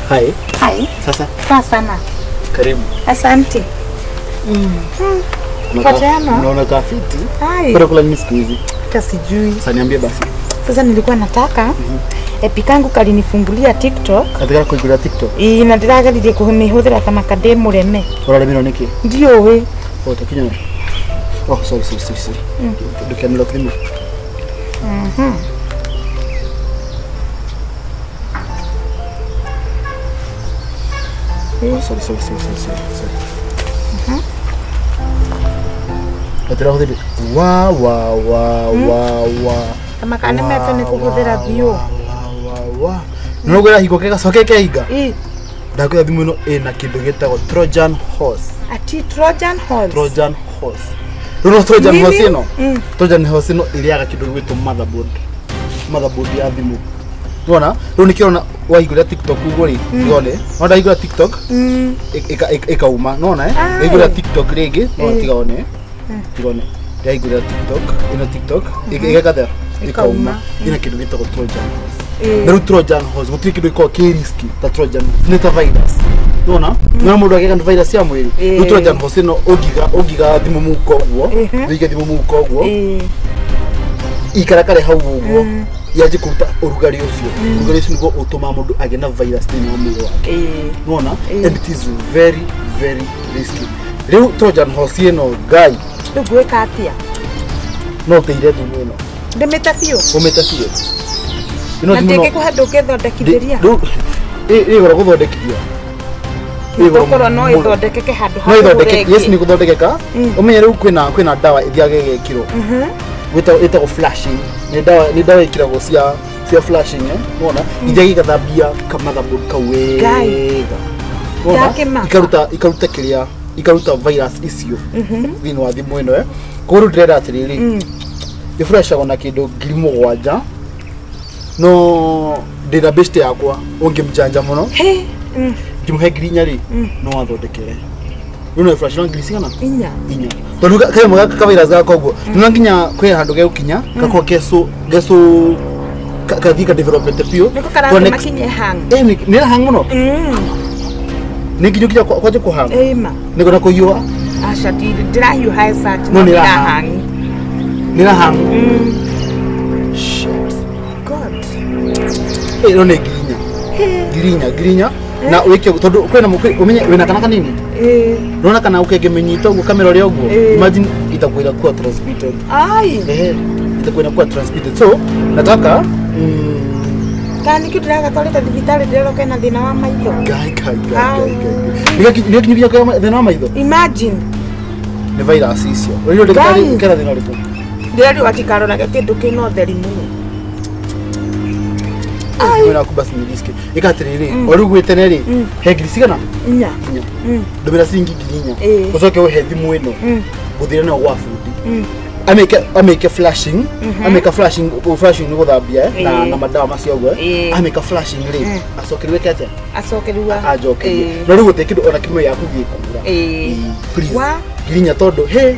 Hi. Hi. Sasa. Poa sana. Karibu. Asante. Unaona kafiti? Hai. Kula nini siku hizi? Hata sijui. Sasa niambie basi. Sasa nilikuwa nataka epikangu kalinifungulia TikTok. Nataka kuingia TikTok. Na ndirageria kumihũthĩra ta makade mũreme. Ũraremirwo nĩkĩ? Ndiũĩ. Oh, takinya. Oh, sorry. Ndukanilo thimũ. Oh, sorry. Atira hũthĩri. Wa wa wa wa wa. Kama kana metho nĩ kũhũthĩra biũ. Wa. No gwera hingo kega coke kehinga. Ndakwĩra thimũ ĩno ĩna kĩndũ gĩtagwo Trojan horse. Ati Trojan horse. Trojan horse. Rĩu Trojan horse ĩno. Trojan horse ĩno ĩrĩaga kĩndũ gĩgwĩtwo motherboard. Motherboard ya thimũ. Nĩwona? Rĩu nĩkĩo wahingũra TikTok ũguo rĩ, tiga no ndahingũra TikTok ĩkauma, nĩwona eh? Ndahingũra TikTok rĩngĩ, no tiga one. Tiga one. Ndahingũra TikTok, ĩno TikTok ĩgeka atĩa? Ĩkauma. Ĩna kĩndũ gĩtagwo Trojan horse. Na rĩu Trojan horse gũtirĩ kĩndũ gĩkoragwo kĩ risky ta Trojan horse. Nĩ ta virus. Nĩwona? Nĩwona mũndũ agĩka virus ya mwĩrĩ. Rĩu Trojan horse ĩno ũngiga thimũ mũhuko ũguo, ũige thimũ mũhuko ũguo. Ikarakare hau ũguo. Yaje kuruta ũrugarĩ ũcio. Ũrugarĩ ũcio nĩguo ũtũmaga mũndũ agĩe na virus thĩinĩ wa mwĩrĩ wake. Nĩwona? And it is very very risky. Rĩu Trojan horse ĩno Ngai. Rĩu ngwĩka atĩa? No ũteire thimũ ĩno. Ndĩmĩte biũ. Ũmĩte biũ. Na ndĩngĩkũhe ndũngĩthondekithĩria? Ĩ goro gũthondekithia. Tũkorwo no ĩthondekeke handũ ha No ĩthondekeke. Yes, nĩ gũthondekeka. Ũmenye rĩu kwĩna ndawa ĩthiaga ĩgekĩrwo. Ĩtagwo flashing. Nĩ ndawa ĩkĩragwo cia flashing eh. Nĩwona? Ithiaga ĩgathambia motherboard kau wega. Nĩwona? Ikaruta kĩrĩa, ikaruta virus icio thĩinĩ wa thimũ ĩno eh. Koguo rĩu ndĩrenda atĩrĩrĩ, ĩfreshagwo na kĩndũ 7,000 no ndĩna best yakwa ũngĩmjanja mũno ngĩmũhe 4,000 rĩ no athondekere. Rĩu no ĩfresh no ngiri cigana? Inya. Tondũ karĩmwe gaka virus gaka ũguo no nginya kwĩ handũ gegũkinya gakorwo geco kathiĩ ka development biũ. Nĩko karatũma kinye hang. Nĩ hang mũno? Nĩ nginya ũkinya kwanja kũhang? Ĩma. Nĩguo na kũhiũha? Aca ndĩrahiũha as such, no no ndĩrahang. Nĩ rahang? Shit. God. Ĩno nĩ 4,000. 4,000 na wĩke tondũ kwĩna ũmenye wĩna kana kanini? Unaona kana ukĩngĩmĩnyita ũguo kamera ũrĩa ũguo, imagine itakuwa inakuwa transmitted. Ai. Itakuwa inakuwa transmitted. So nataka kana nĩkĩo ndĩragatwarĩte thibitarĩ ndĩrerwo kena thĩna wa maitho. Ngai. Nĩgakinyia thĩna wa maitho. Imagine. Nĩ virus icio. Ũrĩo ndagĩtarĩ kena thĩna ũrĩkũ? Ndĩrerirwo atikarorage kĩndũ kĩna ũtheri mũno. Wĩra waku basi nĩ risky. Ĩka atĩrĩrĩ, o rĩu gwĩtene rĩ, he ngiri cigana? Inya. Ndũmĩra ciringi 4,000. Ũcoke ũhe thimũ ĩno. Ngũthire nayo gwa bundi. Ameke flashing, ameka flashing, flashing nĩ gũthambia na madawa macio ũguo. Ameka flashing rĩ, acoke rĩu eke atĩa? Acoke rĩu anjokerie. No rĩu gũtirĩ kĩndũ ona kĩmwe yaku gĩkũra. Please. 4,000 tondũ he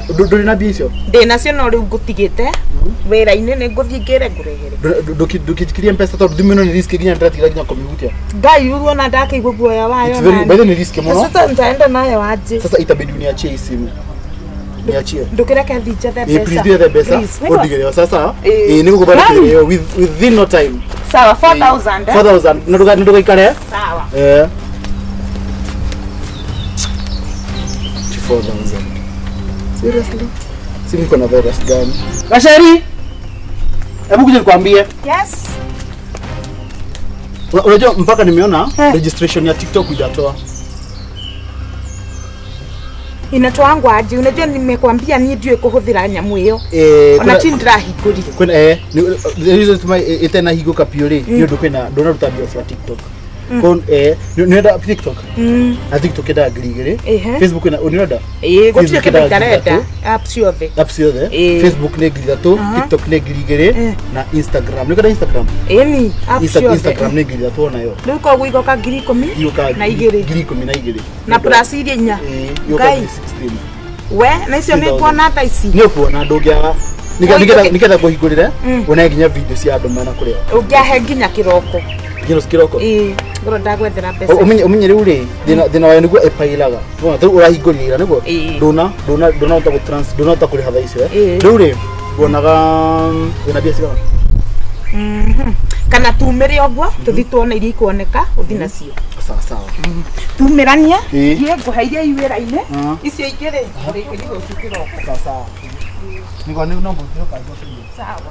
ndũrĩ na mbia icio? Ndĩ nacio no rĩu ngũtigĩte wĩra-inĩ nĩ ngũthiĩ ngĩre ngũrehere. Ndũkĩnjikirie mpesa tondũ thimũ ĩno nĩ risky nginya ndĩratigira nginya kũmĩhutia. Ngai rĩu ona ndakĩigua guoya wayo. By the way nĩ risky mũno. Sasa nitaenda nayo aje? Sasa itabidi uniachie hii simu. Niachie. Ndũkĩreke thiĩ njethe mbeca. Please njethe mbeca. Ũndigĩre sasa. Nĩ gũgũthondekeria within no time. Sawa 4,000. 4,000 na ndũgaikare? Sawa. 4,000. Seriously? Simu iko na virus gani? Gasheri! Hebu kuja nikwambie. Yes. Unajua mpaka nimeona registration ya TikTok hujatoa. Inatoangwa aje? Unajua nimekwambia ni ndiwe kuhuthira nyamu iyo. Ona ti ndirahingũrire. Kwĩna the reason to my itena hingũka biũ rĩ, nĩ ũndũ kwĩna ndũnaruta mbia cia TikTok. Kon nĩũrenda TikTok? Na TikTok ĩndaga 2,000. Facebook ĩna ũnĩrenda? Gũtirĩ kĩndũ itarenda. Apps ciothe. Apps ciothe. Facebook nĩ 3,000, TikTok nĩ 2,000 na Instagram. Nĩũkwenda Instagram? Ĩni, apps ciothe. Instagram nĩ 3,000 onayo. Rĩu koguo igoka 12,000. 12,000. Na plus iria inya. Igoka 16. We, na icio nĩ kuona thaa ici. Nĩ ũkuona ndũngĩaga. Nĩgetha ngũhingũrĩre, wone nginya video cia andũ mena kũrĩa. Ũngĩahe nginya kĩroko. Nginya rũciũ kĩroko. Ĩĩ, ngorwo ndagwethera mbeca. Ũmenye rĩu rĩ, thĩna wayo nĩguo ĩpailaga. Wona rĩu ũrahingũrire ira nĩguo? Ĩĩ. Ndũna ndũna ndũnahota gũ trans ndũnahota kũrĩha thaa icio. Ĩĩ. Rĩu rĩ, wonaga wĩna mbia cigana? Kana tumĩre ũguo tũthi tuone iria ikuoneka ũthi nacio. Sawa sawa. Tumĩranie Ĩĩ. thiĩ ngũhe iria i wĩra-inĩ Ah. icio ingĩ rĩ ũrĩkĩri rũciũ kĩroko. Sawa sawa. Nĩguo nĩ no ngũkĩroka. Sawa.